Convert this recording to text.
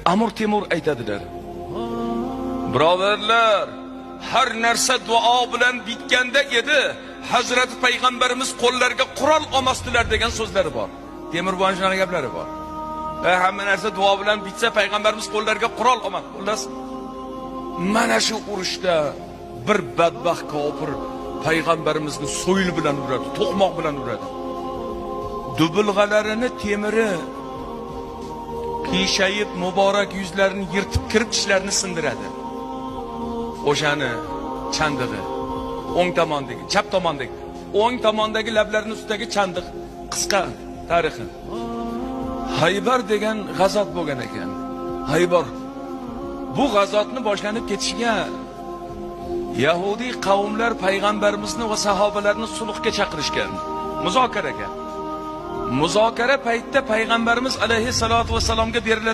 Amir Temur aytadilar. Birodarlar, har narsa duo bilan bitganda edi, Hazrati payg'ambarimiz qo'llariga qurol olmasdilar degan so'zlari bor. Temur buvani shunaqa gaplari bor. Hamma narsa duo bilan bitsa, payg'ambarimiz qo'llariga qurol olmadi. Xullas, mana shu urushda bir badbaxt kofir payg'ambarimizni so'yil bilan uradi, to'qmoq bilan uradi. Dubulg'alarini temiri qiyshayib, muborak yuzlarini yirtib kirib, tishlarini sindiradi. O'shani chandig'i o'ng tomondagi, chap tomondagi, o'ng tomondagi lablarini ustidagi chandiq, qisqa tarixi. Haybar degan g'azot bo'lgan ekan. Haybar. Bu g'azotni boshlanib ketishiga Yahudiy qavmlar payg'ambarimizni va sahobalarni sulhga chaqirishgan, muzokaraga. Muzokara paytida payg'ambarimiz alayhi salatu vassalomga beriladi